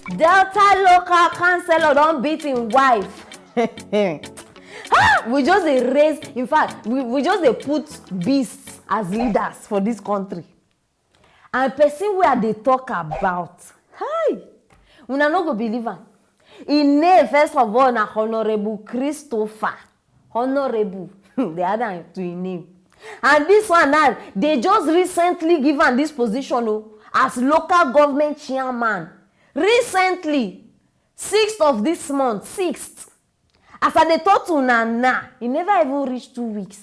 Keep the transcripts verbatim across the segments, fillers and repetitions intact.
Delta local councillor don beat im wife. Ha! We just dey raise, in fact, we, we just dey put beasts as leaders for this country. And person wey I dey talk about, hi, una no go believe am. Im name, first of all, na Honourable Christopher. Honourable, dey add am to im name. And this one now, they just recently give am this position o, as local government chairman. Recently, sixth of this month, sixth. As I dey talk to una now, e never even reach two weeks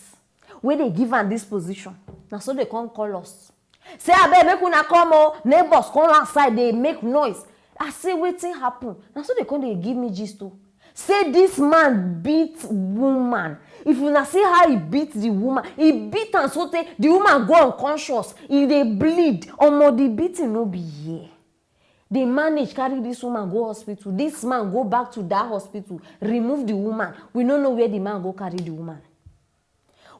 wey dey give am this position. Na so they come call us. Say, "Abeg, make una come o." Neighbors come outside, dey make noise. I say, "Wetin happen?" Na so they come dey give me gist o. Say this man beat woman. If una see how he beat the woman, he beat am so tey the woman go unconscious. E dey bleed. Omo, the beating no be here. They manage carry this woman go hospital. This man go back to that hospital, remove the woman. We no know where the man go carry the woman.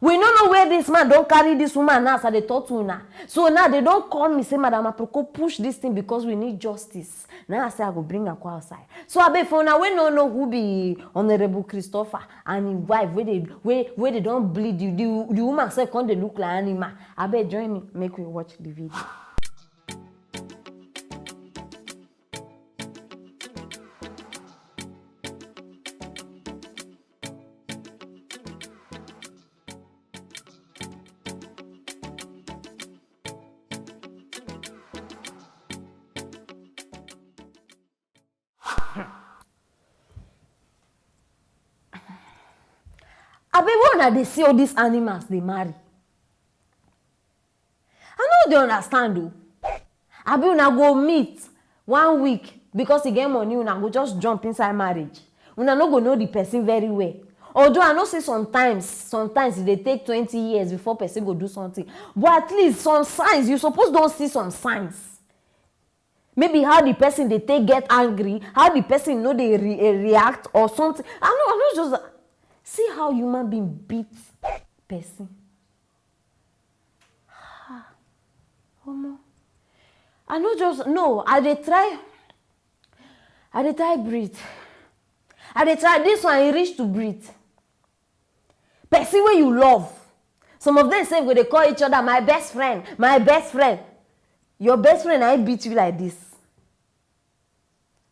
We no know where this man don carry this woman now as I dey talk to una. So now they don call me say, "Madam Aproko, push this thing because we need justice." Now I say I go bring am come outside. So abeg, for una wey no know who be Honourable Christopher and im wife wey dey, wey, wey dey don bleed, the, the, the woman sef come dey look like animal. Abeg, join me, make we watch the video. Abi, where una dey see all these animals dey marry? I no dey understand o. Abi una go meet one week because e get money, una go just jump inside marriage? Una no go know the person very well. Although I know say sometimes, sometimes e dey take twenty years before person go do something. But at least some signs, you suppose don see some signs. Maybe how the person dey take get angry, how the person no dey re-, eh, react or something. I no, I no just see how human being beat person. Ha. Omo. I no just, no, I dey try, I dey try breathe. I dey try, this one, e reach to breathe. Person wey you love. Some of them sef go dey call each other, "My best friend, my best friend." Your best friend na im beat you like this.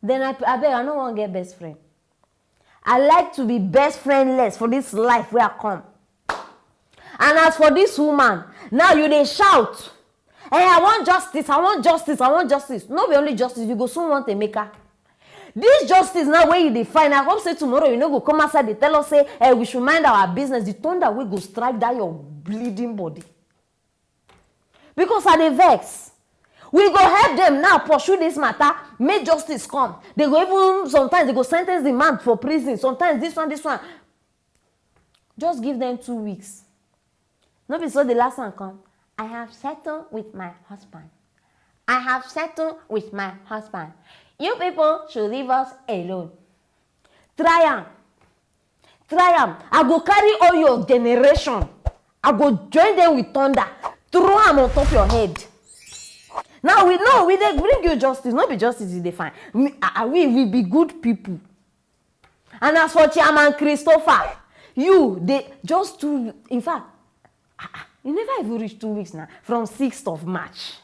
Then I, abeg, I no wan get best friend. I like to be best friendless for this life wey I come. And as for this woman, now you dey shout, "Eh, I want justice, I want justice, I want justice." No be only justice, you go soon want Emeka. This justice now wey you dey find, I hope say tomorrow you no go come outside dey tell us say, "Eh, we should mind our business." The thunder wey go strike that your bleeding body. Because I dey vex. We go help them now pursue this matter, make justice come. They go even, sometimes they go sentence the man for prison, sometimes this one, this one. Just give them two weeks. No be so the last one come, "I have settled with my husband. I have settled with my husband." You people should leave us alone. Try am. Try am. I go carry all your generation. I go join them with thunder. Throw am on top your head. Now we know we dey bring you justice. No be justice you dey find. We, ah, ah, we, we be good people. And as for Chairman Christopher, you dey just two, in fact, ah, ah, you never even reach two weeks now, from sixth of March.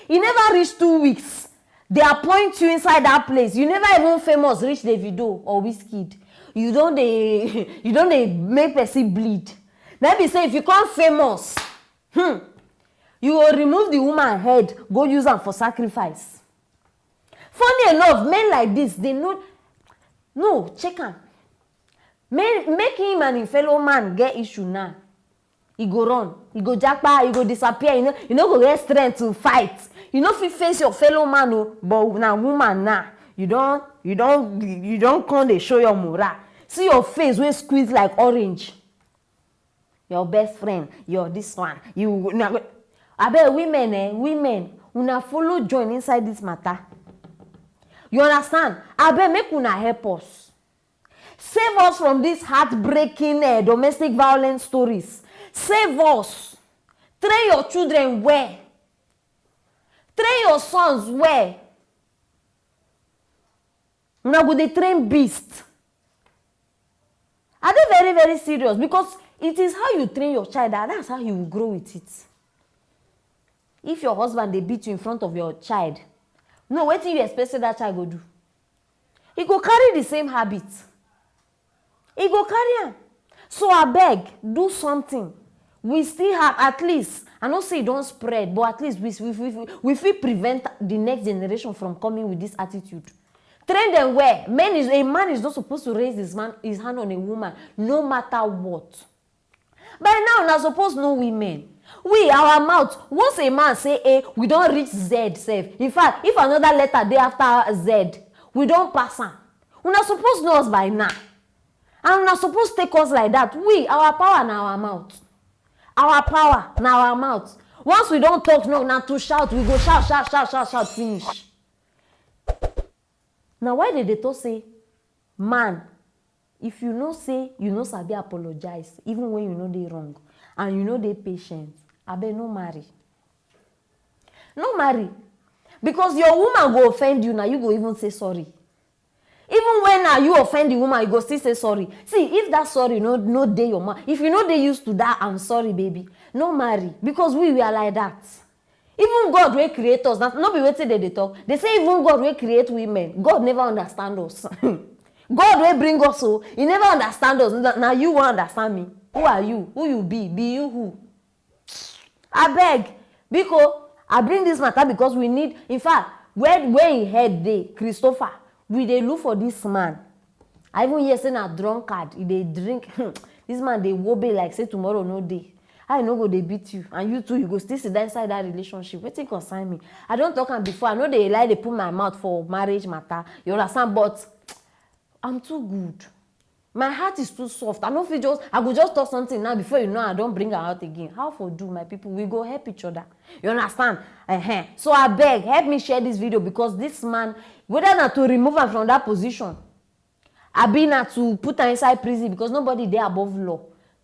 E never reach two weeks. They appoint you inside that place. You never even famous reach Davido or Wizkid. You don dey, you don dey make person bleed. Na be say if you come famous, hmm, you go remove the woman head, go use am for sacrifice. Funny enough, men like this, they no, no, check am. Men, make him and him fellow man get issue now. E go run, e go japa, e go disappear, e no, e no go get strength to fight. You no fit face your fellow man o, but na woman now. You don, you don, you don come dey show your morale. See your face wey squeeze like orange. Your best friend, your this one, you na, abeg, women, eh, women, una follow join inside this matter. You understand? Abeg, make una help us. Save us from these heartbreaking, eh, domestic violence stories. Save us. Train your children well. Train your sons well. Una go dey train beast. I dey very, very serious, because it is how you train your child, and that's how you will grow with it. If your husband dey beat you in front of your child, no, wetin you expect say that child go do? He go carry the same habit. He go carry am. So abeg, do something. We still have, at least, I know say e don spread, but at least we, we, we, we fit prevent the next generation from coming with this attitude. Train them well. Men is, a man is not supposed to raise his man, his hand on a woman, no matter what. By now, una suppose know women. We, our mouth, once a man say A, we don reach Z sef. In fact, if another letter dey after Z, we don pass am. Una suppose know us by now. And una suppose take us like that. We, our power na our mouth. Our power na our mouth. Once we don talk now, na to shout. We go shout, shout, shout, shout, shout, finish. Na why dem dey talk say, man, if you know say you no sabi apologize, even when you no dey wrong, and you no dey patient, abeg, no marry. No marry. Because your woman go offend you, na you go even say sorry. Even when na you offend the woman, you go still say sorry. See, if that sorry no, no dey your mouth, if you no dey used to that "I'm sorry, baby," no marry. Because we, we are like that. Even God wey create us, na, no be wetin dem dey talk? Dem say even God wey create women, God never understand us. God wey bring us, so He never understand us. Na, na you wan understand me? Who are you? Who you be? Be you who? Abeg, biko, I bring this matter because we need, in fact, where, where him head dey, Christopher, we dey look for this man. I even hear say na drunkard, he dey drink. This man dey wobe like say tomorrow no dey. How he no go dey beat you, and you too, you go still sit down inside that relationship? Wetin concern me? I don talk am before, I no dey like dey put my mouth for marriage matter, you understand? But I'm too good. My heart is too soft. I no fit just, I go just talk something now, before you know, I don bring am out again. How for do, my people? We go help each other. You understand? Uh-huh. So abeg, help me share this video, because this man, whether na to remove am from that position, abi na to put am inside prison, because nobody dey above law.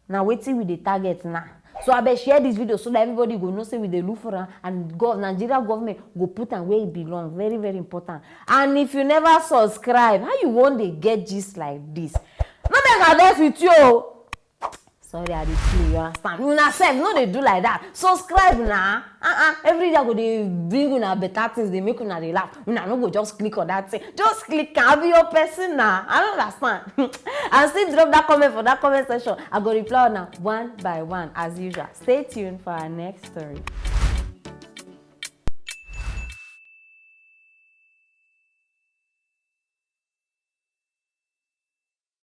Na wetin we dey target now. So abeg, share this video so that everybody go know say we dey look for am, and gov-, Nigeria government go put am where e belong. Very, very important. And if you never subscribe, how you wan dey get gist like this? No make I vex with you o. Sorry, I dey play, you understand? Una sef no dey do like that. Subscribe na. Uh-uh. Every day I go dey bring una better things, dey make una dey laugh. Una no go just click on that thing. Just click am, I be your person na. I no understand. And still drop that comment for that comment section. I go reply una one by one as usual. Stay tuned for our next story.